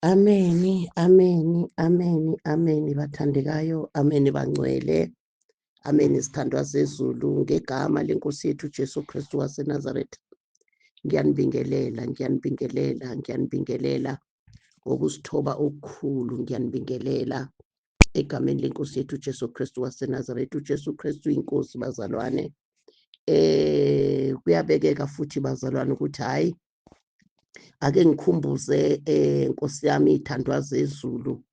Ameni, ameni, ameni, ameni bathandekayo, ameni bangcwele, ameni zithandwa zezulu, ngegama lenkosi yethu Jesu Kristu waseNazaretha. Ngiyanibingelela, ngiyanibingelela, ngiyanibingelela ngokuzithoba okukhulu, ngiyanibingelela egameni lenkosi yethu Jesu Kristu waseNazaretha. UJesu Kristu inkosi bazalwane. Kuyabekeka futhi bazalwane ukuthi hayi ake ngikhumbuze Nkosi yami ithandwa zezulu,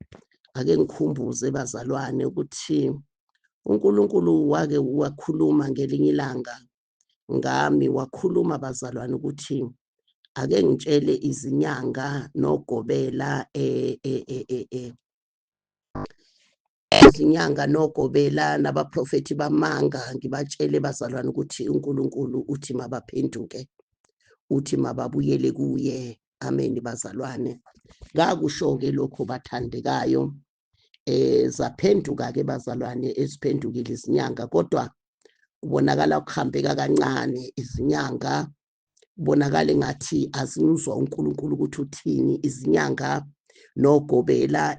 ake ngikhumbuze bazalwane ukuthi uNkulunkulu wake wakhuluma ngelinye ilanga ngami, wakhuluma bazalwane ukuthi ake ngitshele izinyanga nogobela izinyanga nogobela nabaprofethi bamanga, ngibatshele bazalwane ukuthi uNkulunkulu uthi mabaphenduke, uthi mababuyele kuye. Amen bazalwane. Ngakusho-ke lokho bathandekayo, zaphenduka-ke bazalwane, eziphendukile izinyanga, kodwa kubonakala kuhambeka kancane izinyanga, kubonakala engathi azimuzwa uNkulunkulu ukuthi uthini. Izinyanga nogobela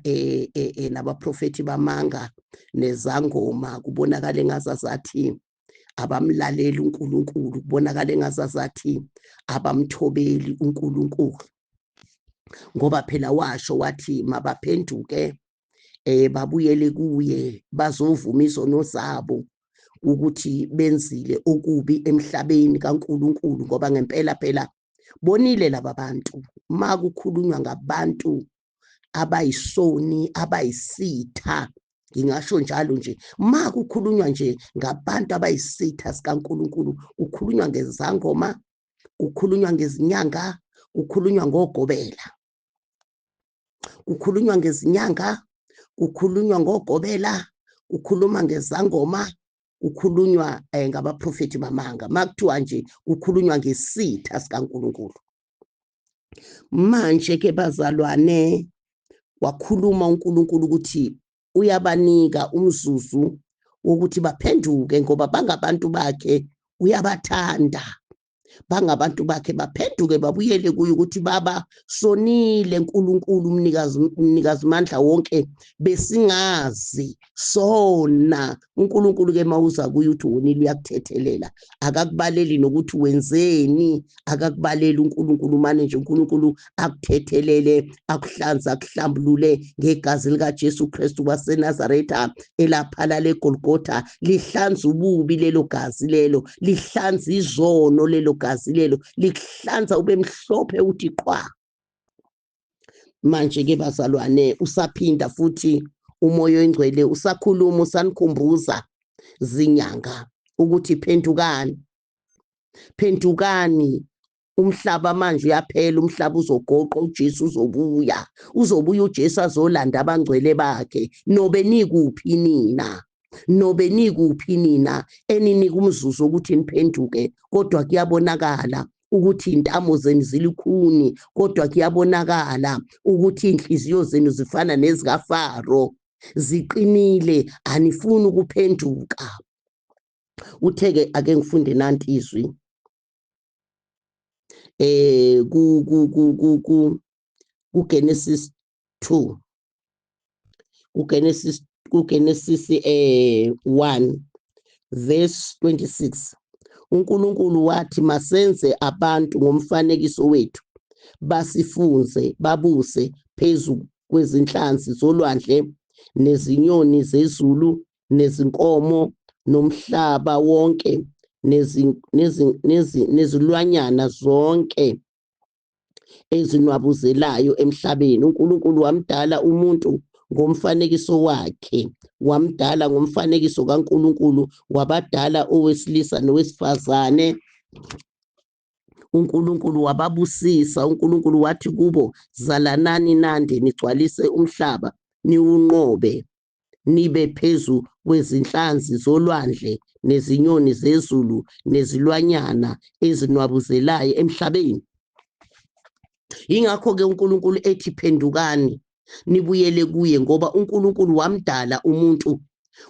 nabaprofethi bamanga nezangoma kubonakala engazazathi abamlaleli uNkulunkulu, kubonakala engazazathi abamthobeli uNkulunkulu, ngoba phela washo wathi mabaphenduke babuyele kuye, bazovuma izono zabo ukuthi benzile okubi emhlabeni kaNkulunkulu, ngoba ngempela phela bonile laba bantu. Makukhulunywa ngabantu abayisoni, abayisitha, ngingasho njalo nje, makukhulunywa nje ngabantu abayisitha sikaNkulunkulu, kukhulunywa ngezangoma, kukhulunywa ngezinyanga, kukhulunywa ngogobela, kukhulunywa ngezinyanga, kukhulunywa ngogobela, kukhuluma ngezangoma, kukhulunywa ngabaprofethi bamanga. Makuthiwa nje kukhulunywa ngesitha sikaNkulunkulu. Manje ke bazalwane, wakhuluma uNkulunkulu ukuthi uyabanika umzuzu wokuthi baphenduke, ngoba bangabantu bakhe, uyabathanda, bangabantu bakhe, baphenduke babuyele kuye ukuthi baba sonile uNkulunkulu umnikazi mandla wonke, besingazi sona. uNkulunkulu ke mawuza kuye uthi wonile, uyakuthethelela, akakubaleli nokuthi wenzeni, akakubaleli uNkulunkulu, mane nje uNkulunkulu akuthethelele, akuhlanze, akuhlambulule ngegazi likaJesu Kristu waseNazaretha elaphalala eGolgotha. Lihlanza ububi lelo gazi lelo, lihlanza izono lelo gazi lelo, likuhlanza ube mhlophe uthi qwa. Manje ke bazalwane, usaphinda futhi uMoya oNgcwele usakhuluma, usanikhumbuza zinyanga ukuthi phendukani, phendukani, umhlaba manje uyaphela, umhlaba uzogoqa, uJesu uzobuya, uzobuya uJesu azolanda abangcwele bakhe. Nobe nikuphi nina, nobe nikuphi nina eninika umzuzu ukuthi niphenduke, kodwa kuyabonakala ukuthi intamo zenu zilikhuni, kodwa kuyabonakala ukuthi inhliziyo zenu zifana nezikaFaro, ziqinile, anifuni ukuphenduka. Uthe-ke ake ngifunde nanti izwi ku ku ku ku ku kuGenesis 2, kuGenesis 1 verse 26. uNkulunkulu wathi masenze abantu ngomfanekiso wethu, basifunze, babuse phezu kwezinhlanzi zolwandle nezinyoni zezulu nezinkomo nomhlaba wonke nezilwanyana zonke ezinwabuzelayo emhlabeni. uNkulunkulu wamdala umuntu ngomfanekiso wakhe, wamdala ngomfanekiso kaNkulunkulu, wabadala owesilisa nowesifazane. uNkulunkulu wababusisa. uNkulunkulu wathi kubo, zalanani nande, nigcwalise umhlaba, niwunqobe, nibe phezu kwezinhlanzi zolwandle nezinyoni zezulu nezilwanyana ezinwabuzelayo emhlabeni. Yingakho-ke uNkulunkulu ethi phendukani nibuyele kuye, ngoba uNkulunkulu wamdala umuntu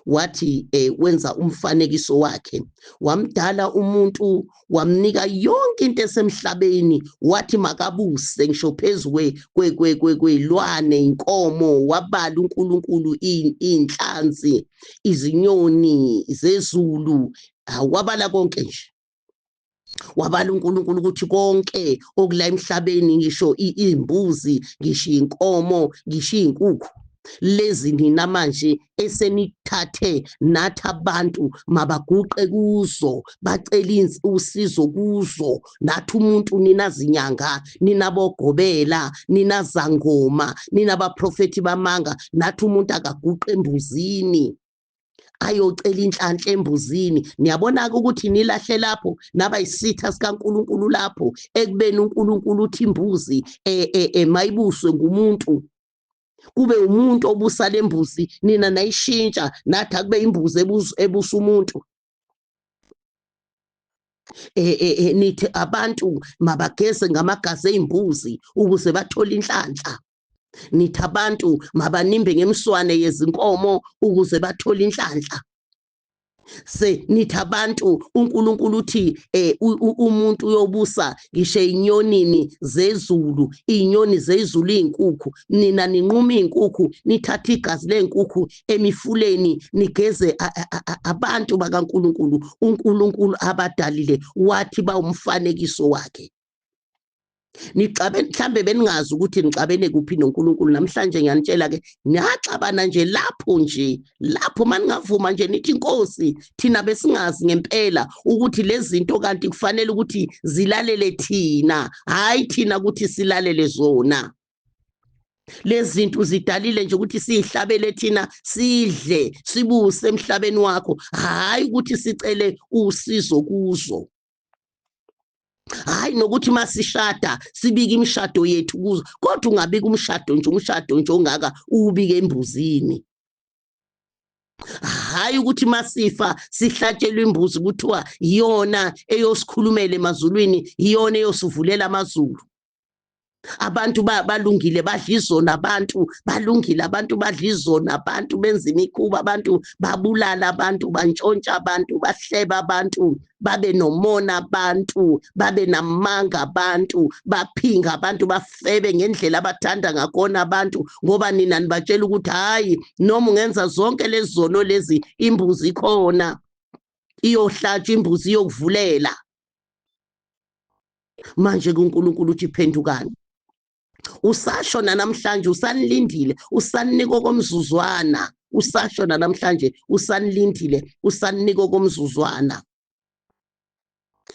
Wathi wenza umfanekiso wakhe, wamdala umuntu, wamnika yonke into esemhlabeni, wathi makabuse ngisho phezu kwey'lwane, inkomo, wabala uNkulunkulu iy'nhlanzi, izinyoni zezulu, wabala konke nje. Wabala uNkulunkulu ukuthi konke okula emhlabeni, ngisho iy'mbuzi, ngisho iy'nkomo, ngisho iy'nkukhu, lezi nina manje esenithathe nathi abantu mabaguqe kuzo, bacele usizo kuzo, nathi umuntu nina zinyanga, nina bogobela, nina zangoma, nina baprofethi bamanga, nathi umuntu akaguqe embuzini ayocela inhlanhla embuzini. Niyabona-ke ukuthi nilahle lapho naba yisitha sikaNkulunkulu lapho ekubeni uNkulunkulu uthi imbuzi mayibuswe ngumuntu, kube umuntu obusa lembuzi, nina nayishintsha nathi akube imbuzi ebusa umuntu. Nithi abantu mabageze ngamagazi ey'mbuzi ukuze bathole inhlanhla. Nithi abantu mabanimbe ngemswane yezinkomo ukuze bathole inhlanhla. Se nithi abantu uNkulunkulu uthi umuntu uyobusa ngisho inyonini zezulu, inyoni zezulu izinkukhu, nina ninquma izinkukhu, nithatha igazi lezinkukhu emifuleni nigeze abantu bakaNkulunkulu, uNkulunkulu abadalile wathi bawumfanekiso wakhe. Nixabe mhlambe beningazi ukuthi nixabene kuphi noNkulunkulu. Namhlanje ngiyanitshela ke, niyaxabana nje lapho nje, lapho maningavuma nje nithi Nkosi, thina besingazi ngempela ukuthi lezi zinto kanti kufanele ukuthi zilalele thina, hayi thina ukuthi silalele zona. Lezi zinto uzidalile nje ukuthi siyihlabele thina, sidle, sibuse emhlabeni wakho, hayi ukuthi sicele usizo kuzo. Hayi nokuthi masishada sibike imishado yethu kuzo, kodwa ungabika umshado nje, umshado nje ongaka uwubike embuzini. Hayi ukuthi masifa sihlatshelwe imbuzi kuthiwa iyona eyosikhulumela emazulwini, iyona eyosivulela amazulu. Abantu balungile badla izona, abantu balungile, abantu badla izona, abantu benza imikhuba, abantu babulala abantu, bantshontsha abantu, bahleba abantu, babe nomona abantu, babe namanga abantu, baphinga abantu, bafebe ngendlela abathanda ngakhona abantu, ngoba nina nibatshela ukuthi hayi noma ungenza zonke lezi zono lezi, imbuzi ikhona, iyohlatshwa imbuzi iyokuvulela. Manje kuNkulunkulu uthi phendukani. Usasho namhlanje usanilindile, usaninika okomzuzwana, usasho namhlanje usanilindile, usaninika okomzuzwana.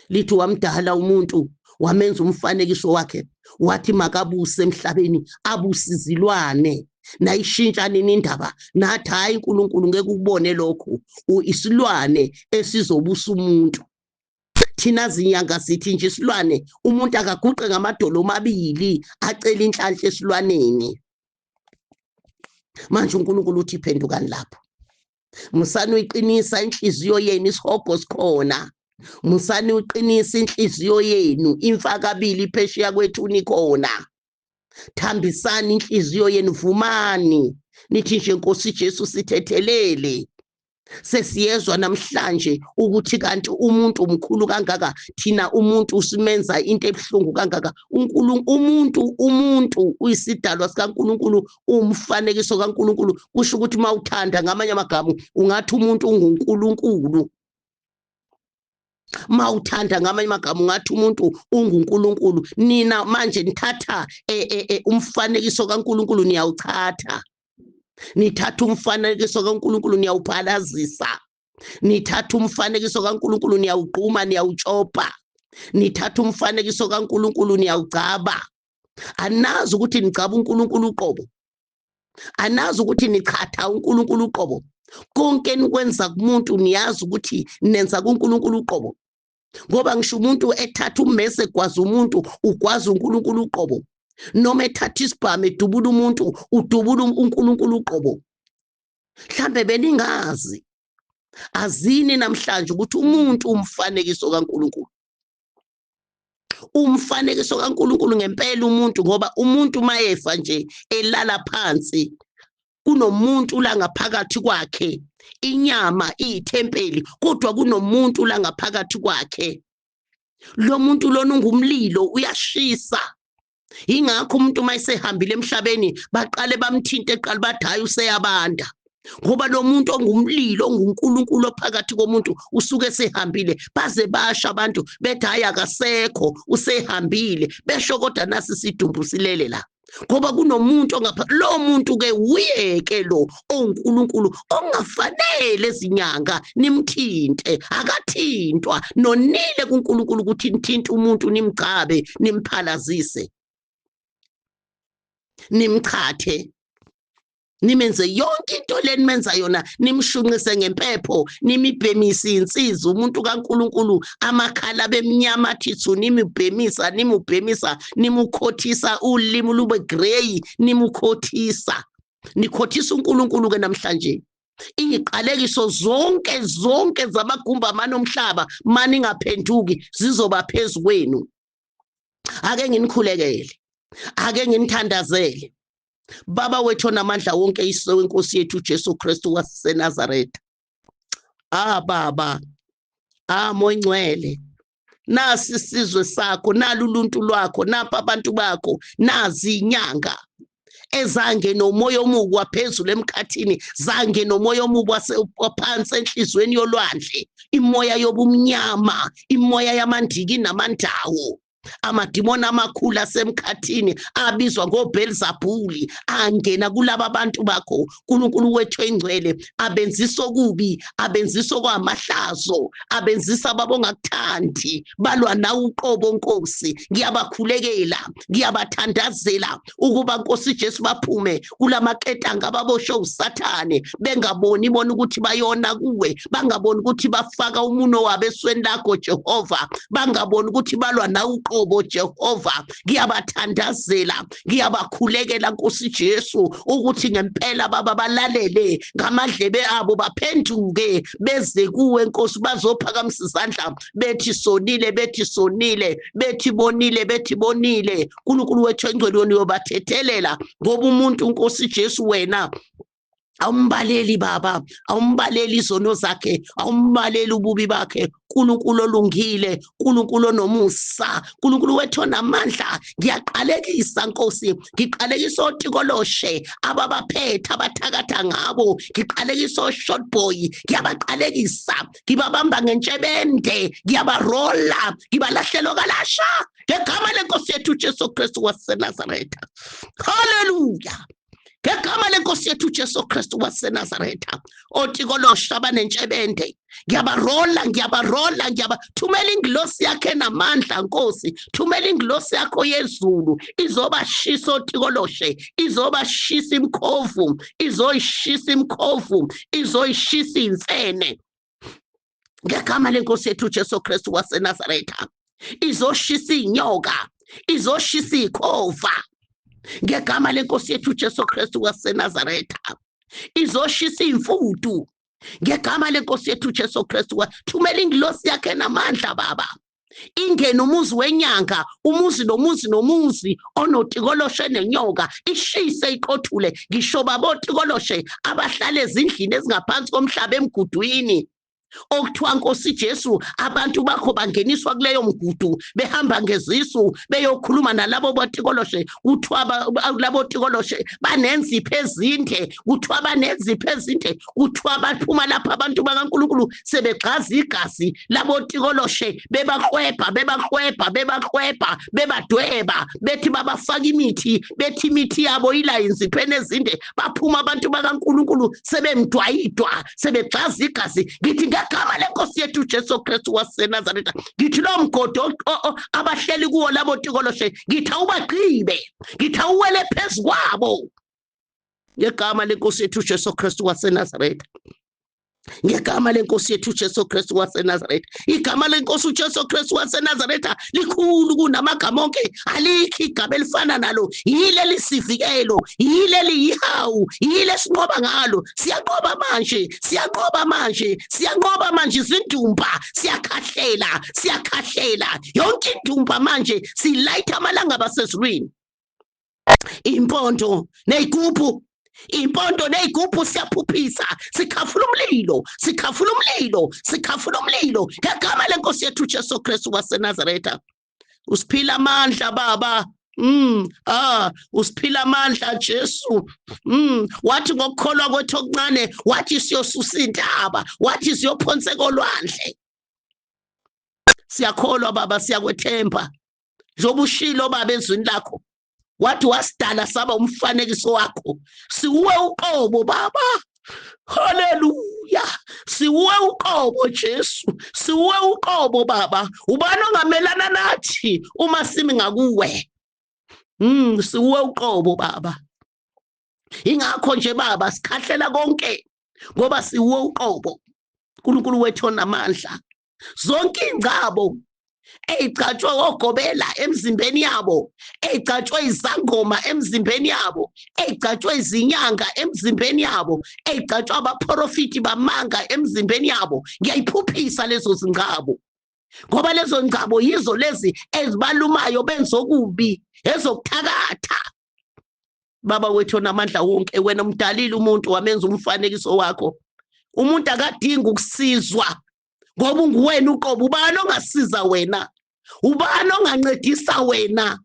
Lithi wamdala umuntu, wamenza umfanekiso wakhe, wathi makabuse emhlabeni, abuse izilwane. Nayishintsha nini indaba? Nathi hayi uNkulunkulu ngeke ukubone lokhu, isilwane esizobusa umuntu. Thina zinyanga sithi nje isilwane umuntu akaguqe ngamadolo omabili acele inhlanhla esilwaneni. Manje uNkulunkulu uthi phendukani lapho. Musani uyiqinisa inhliziyo yenu, isihogo sikhona. Musani uqinisa inhliziyo yenu, imfakabili phesheya kwethu nikhona. Thambisani inhliziyo yenu, vumani nithi nje Nkosi Jesu sithethelele. Sesiyezwa namhlanje ukuthi kanti umuntu mkhulu kangaka, thina umuntu usimenza into ebuhlungu kangaka. Umuntu uyisidalwa sikaNkulunkulu, umfanekiso kaNkulunkulu. Kusho ukuthi mawuthanda ngamanye amagama ungathi umuntu unguNkulunkulu. Mawuthanda ngamanye amagama ungathi umuntu unguNkulunkulu. Nina manje nithatha umfanekiso kaNkulunkulu niyawuchatha. Nithatha umfanekiso kaNkulunkulu niyawuphalazisa. Nithatha umfanekiso kaNkulunkulu niyawugquma, niyawutshopa. Nithatha umfanekiso kaNkulunkulu niyawugcaba. Anazi ukuthi nigcaba uNkulunkulu uqobo. Anazi ukuthi nichatha uNkulunkulu uqobo. Konke enikwenza kumuntu niyazi ukuthi nenza kuNkulunkulu uqobo. Ngoba ngisho umuntu ethatha ummese egwaza umuntu, ugwaza uNkulunkulu uqobo. Noma ethatha isibhamu edubula umuntu, udubula uNkulunkulu uqobo. Mhlambe beningazi. Azini namhlanje ukuthi umuntu umfanekiso kaNkulunkulu. Umfanekiso kaNkulunkulu ngempela umuntu, ngoba umuntu mayefa nje elala phansi, kunomuntu la ngaphakathi kwakhe Inyama iyithempeli, kodwa kunomuntu la ngaphakathi kwakhe. Lo muntu lona ungumlilo, uyashisa. Ingakho umuntu uma esehambile emhlabeni baqale bamthinte eqala bathi hayi useyabanda, ngoba lo muntu ongumlilo onguNkulunkulu ophakathi komuntu usuke esehambile. Baze basho abantu bethi hayi akasekho, usehambile, besho kodwa nasi isidumbu silele la, ngoba kunomuntu ongapha. Lo muntu ke uyeke lo onguNkulunkulu ongafanele izinyanga nimthinte, akathintwa. Nonile kuNkulunkulu ukuthi nithinte umuntu, nimgcabe, nimphalazise, nimchathe, nimenze yonke into le nimenza yona, nimshunqise ngempepho, nimibhemise insizwa umuntu kaNkulunkulu, amakhala bemnyama thithu, nimubhemisa, nimubhemisa, nimukhothisa ulimi lube grey, nimukhothisa, nikhothisa uNkulunkulu ke namhlanje. Iziqalekiso zonke zonke zamagumba amane omhlaba maningaphenduki zizoba phezu kwenu. Ake nginikhulekele, ake nginithandazele. Baba wethu onamandla wonke, Yise wenkosi yethu uJesu Kristu waseNazaretha. Ah Baba, ah Moya Ngcwele, nasi isizwe sakho, nalu uluntu lwakho, napha abantu bakho, nazi inyanga ezange nomoya omubi waphezulu emkhathini, zange nomoya omubi waphansi enhlizweni yolwandle, imoya yobumnyama, imoya yamandiki namandawo, amadimoni amakhulu asemkhathini abizwa ngoBelzebuli angena kulaba bantu bakho. uNkulunkulu wethu engcwele, abenzisa okubi, abenzisa okwamahlazo, abenzisa babongakuthandi, balwa nawe uqobo. Nkosi, ngiyabakhulekela, ngiyabathandazela ukuba Nkosi Jesu baphume kulamaketanga ababoshwe uSathane, bengaboni bona ukuthi bayona kuwe, bangaboni ukuthi bafaka umuno wabo esweni lakho Jehova, bangaboni ukuthi balwa nawe uqobo Jehova. Ngiyabathandazela, ngiyabakhulekela Nkosi Jesu ukuthi ngempela baba balalele ngamadlebe abo, baphenduke beze kuwe Nkosi, bazophakamisa izandla bethi sonile, bethi sonile, bethi bonile, bethi bonile. uNkulunkulu wethu engcwele, wena uyobathethelela, ngoba umuntu Nkosi Jesu wena awumbaleli Baba, awumbaleli izono zakhe, awumbaleli ububi bakhe. uNkulunkulu olungile, uNkulunkulu onomusa, uNkulunkulu wethu onamandla, ngiyaqalekisa Nkosi, ngiqalekisa otikoloshe ababaphethe abathakatha ngabo, ngiqalekisa oshort boy, ngiyabaqalekisa, ngibabamba ngentshebende, ngiyabarola, ngibalahlela okalasha ngegama lenkosi yethu uJesu Kristu waseNazaretha. Haleluya! Ngegama lenkosi yethu uJesu Kristu waseNazaretha, otikolosha abanentshebende ngiyabarola, ngiyabarola, ngiyaba thumela ingilosi yakhe namandla Nkosi, thumela ingilosi yakho yezulu izobashisa otikoloshe, izobashisa imkhovu, izoyishisa imkhovu, izoyishisa imfene ngegama lenkosi yethu uJesu Kristu waseNazaretha, izoshisa inyoka, izoshisa ikhova ngegama lenkosi yethu uJesu Kristu waseNazaretha, izoshisa imfudu ngegama lenkosi yethu uJesu Kristu. Thumela ingilosi yakhe namandla Baba, ingene umuzi wenyanga, umuzi nomuzi nomuzi onotikoloshe nenyoka, ishise iqothule, ngisho babotikoloshe abahlala ezindlini ezingaphansi komhlaba emgudwini okuthiwa Nkosi Jesu abantu bakho bangeniswa kuleyo mgudu behamba ngezisu beyokhuluma nalabo botikoloshe. Kuthiwa labo tikoloshe banenzipho ezinde, kuthiwa banenzipho ezinde, kuthiwa baphuma lapha abantu bakaNkulunkulu sebegxaza igazi labo tikoloshe, bebaklwebha, bebaklwebha, bebaklwebha, bebadweba, bethi babafaka imithi, bethi imithi yabo ila inzipheni ezinde, baphuma abantu bakaNkulunkulu sebemdwayidwa, sebegxaza igazi. Ngithi ngegama lenkosi yethu uJesu Kristu waseNazaretha, ngithi lo mgodi abahleli kuwo labo tikoloshe, ngithi awubagqibe, ngithi awuwele phezu kwabo ngegama lenkosi yethu uJesu Kristu waseNazaretha, ngegama lenkosi yethu uJesu Kristu waseNazaretha. Igama lenkosi uJesu Kristu waseNazaretha likhulu kunamagama onke, alikho igama elifana nalo. Yile lisivikelo, yile liyihawu, yile sinqoba ngalo. Siyanqoba manje, siyanqoba manje, siyanqoba manje. Izindumba siyakhahlela, siyakhahlela yonke indumba manje, silayitha amalanga basezulwini, impondo ney'gubhu. Impondo ney'gubhu siyaphuphisa, sikhafula umlilo, sikhafula umlilo, sikhafula umlilo ngegama lenkosi yethu Jesu Kristu waseNazaretha. Usiphila amandla baba. Usiphila amandla Jesu. Wathi ngokukholwa kwethu okuncane, wathi siyosusa intaba, wathi siyophonseka olwandle. Siyakholwa baba, siyakwethemba. Njengoba ushilo baba ezwini lakho, wathi wasidala saba umfanekiso wakho. Siwuwe uqobo baba. Haleluya, siwuwe uqobo Jesu, siwuwe uqobo baba. Ubani ongamelana nathi uma simi ngakuwe? Siwuwe uqobo baba. Ingakho nje baba sikhahlela konke ngoba siwuwe uqobo. uNkulunkulu wethu onamandla, zonke ingcabo eyigcatshwe ogobela emzimbeni yabo, eyigcatshwe izangoma emzimbeni yabo, eyigcatshwe izinyanga emzimbeni yabo, eyigcatshwe abaprofiti bamanga emzimbeni yabo, ngiyayiphuphisa lezo zingcabo, ngoba lezo ngcabo yizo lezi ezibalumayo benza okubi, ezokuthakatha. Baba wethu onamandla wonke, wena umdalile umuntu wamenza umfanekiso wakho. Umuntu akadingi ukusizwa ngoba unguwena uqobo. Ubani ongasiza wena? Ubani ongancedisa wena?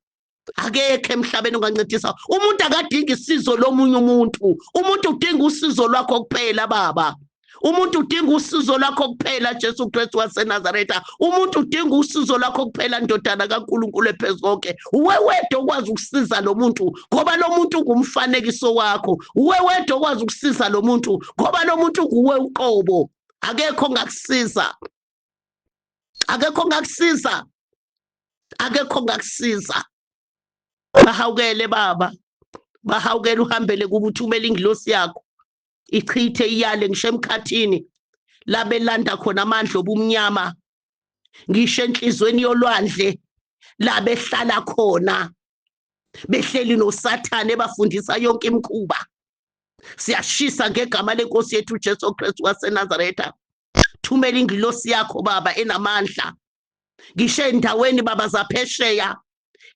Akekho emhlabeni ongancedisa. Umuntu akadingi isizo lomunye umuntu. Umuntu udinga usizo lwakho kuphela baba. Umuntu udinga usizo lwakho kuphela Jesu Kristu waseNazaretha. Umuntu udinga usizo lwakho kuphela ndodana kaNkulunkulu ephezu konke. Uwe wedwa okwazi ukusiza lo muntu ngoba lo muntu ungumfanekiso wakho. Uwe wedwa okwazi ukusiza lo muntu ngoba lo muntu nguwe uqobo. Akekho ongakusiza, akekho ongakusiza, akekho ongakusiza. Bahawukele baba, bahawukele, uhambele kuba uthumela ingilosi yakho ichithe iyale ngisho emkhathini la belanda khona amandla obumnyama, ngisho enhlizweni yolwandle la behlala khona behleli noSathane ebafundisa yonke imikhuba. Siyashisa ngegama lenkosi yethu Jesu Kristu waseNazaretha. Thumela ingilosi yakho baba enamandla, ngisho endaweni baba zaphesheya,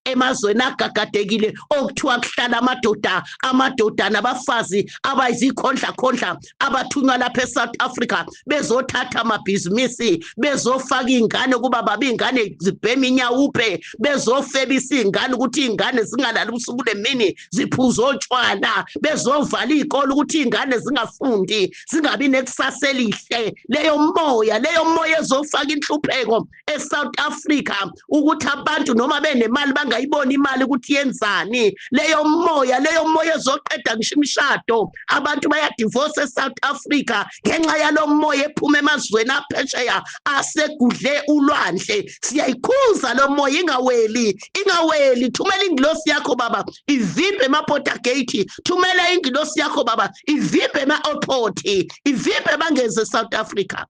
emazweni agagadekile okuthiwa kuhlala amadoda, amadoda nabafazi abayizikhondlakhondla abathunywa lapha eSouth Africa bezothatha amabhizinisi, bezofaka iy'ngane kuba babe iy'ngane zibhema inyawupe, bezofebisa iy'ngane ukuthi iy'ngane zingalali ubusuku nemini ziphuze otshwala, bezovala iy'kole ukuthi iy'ngane zingafundi, zingabi nekusasa elihle. Leyo moya, leyo moya ezofaka inhlupheko eSouth Africa ukuthi abantu noma benemali bangayiboni imali ukuthi yenzani. Leyo moya, leyo moya ezoqeda ngisho imishado. Abantu bayadivorce eSouth Africa ngenxa yalo moya ephuma emazweni aphesheya asegudle ulwandle. Siyayikhuza lo moya, ingaweli, ingaweli. Thumela ingilosi yakho baba ivimbe ema-border gate. Thumela ingilosi yakho baba ivimbe ema-airport, ivimbe bangeze eSouth Africa,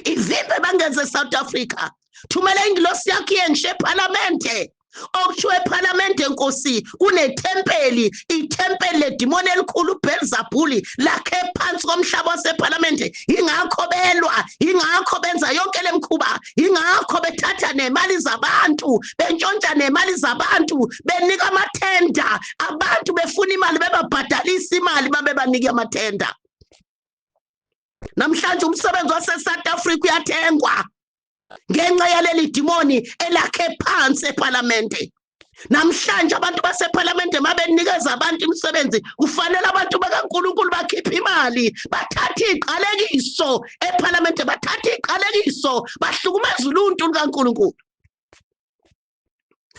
ivimbe bangeze eSouth Africa. Thumela ingilosi yakho iye ngisho ephalamende, okuthiwa ephalamende nkosi kunethempeli, ithempeli ledimoni elikhulu uBelzebuli lakhe phansi komhlaba wasephalamende. Ingakho belwa, ingakho benza yonke lemkhuba, ingakho bethatha nemali zabantu, bentshontsha nemali zabantu, benika amathenda abantu, befuna imali, bebabhadalisa imali babe banika amathenda. Namhlanje umsebenzi wase-South Africa uyathengwa ngenxa yaleli dimoni elakhe phansi ephalamende. Namhlanje abantu basephalamende mabenikeza abantu imisebenzi, kufanele abantu bakaNkulunkulu bakhiphe imali, bathathe iqalekiso ephalamende, bathathe iqalekiso, bahlukumeza uluntu lukaNkulunkulu.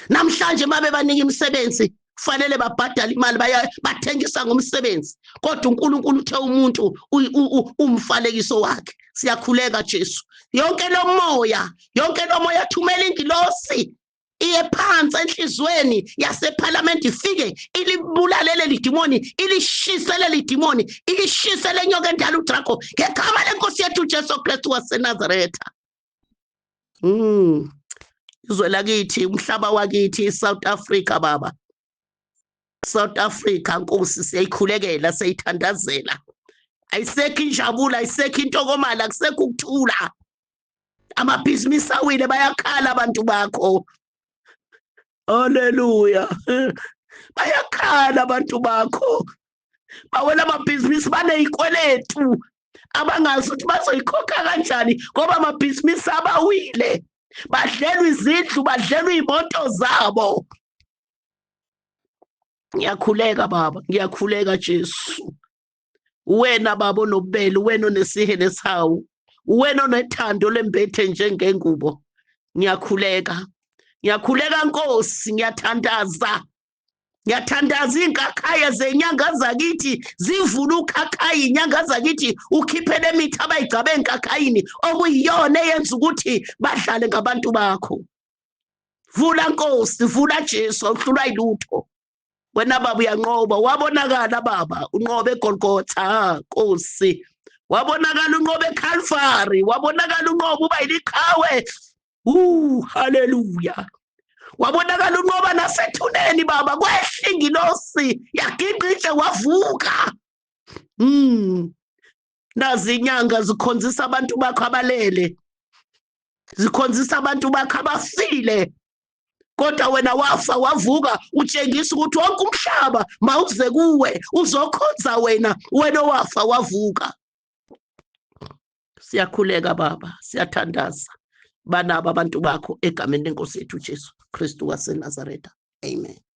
Namhlanje mabe banika imisebenzi kufanele babhadale imali, baya bathengisa ngomsebenzi, kodwa uNkulunkulu uthe umuntu umfanekiso wakhe. Siyakhuleka Jesu, yonke lo moya, yonke lo moya, thumela ingilosi iye phansi enhlizweni yasephalamende, ifike ilibulale leli dimoni, ilishise leli dimoni, ilishise lenyoka endala uDrago ngegama lenkosi yethu Jesu Kristu waseNazaretha. Izwe lakithi, umhlaba wakithi iSouth Africa baba, South Africa Nkosi, siyayikhulekela, siyayithandazela. Ayisekho injabulo, ayisekho intokomalo, akusekho ukuthula. Amabhizinisi awile, bayakhala abantu bakho. Haleluya, bayakhala abantu bakho. Bawela amabhizinisi, baneyikweletu abangazi ukuthi bazoyikhokha kanjani ngoba amabhizinisi abawile, badlelwa izindlu, badlelwa iy'moto zabo. Ngiyakhuleka baba, ngiyakhuleka Jesu, wena baba onobubele, wena onesihe nesihawu, wena onethando lembethe njengengubo. Ngiyakhuleka, ngiyakhuleka Nkosi, ngiyathandaza, ngiyathandaza iy'nkakhaya zenyanga zakithi zivule ukhakhayi, inyanga zakithi ukhiphe le mithi abayigcabe enkakhayini okuyiyona eyenza ukuthi badlale ngabantu bakho. Vula Nkosi, vula Jesu, awuhlulwa yilutho wena baba, uyanqoba. Wabonakala baba unqobe eGolgotha, Nkosi, wabonakala unqobe eCalvary, wabonakala unqoba uba yiliqhawe. Haleluya. Wabonakala unqoba nasethuneni baba, kwehla ingilosi yaginqitshe wavuka. Nazi inyanga zikhonzisa abantu bakho abalele, zikhonzisa abantu bakho abafile, kodwa wena wafa wavuka, utshengisa ukuthi wonke umhlaba mawuze kuwe uzokhonza wena, wena owafa wavuka. Siyakhuleka baba, siyathandaza banabo abantu bakho egameni lenkosi yethu Jesu Kristu waseNazaretha, amen.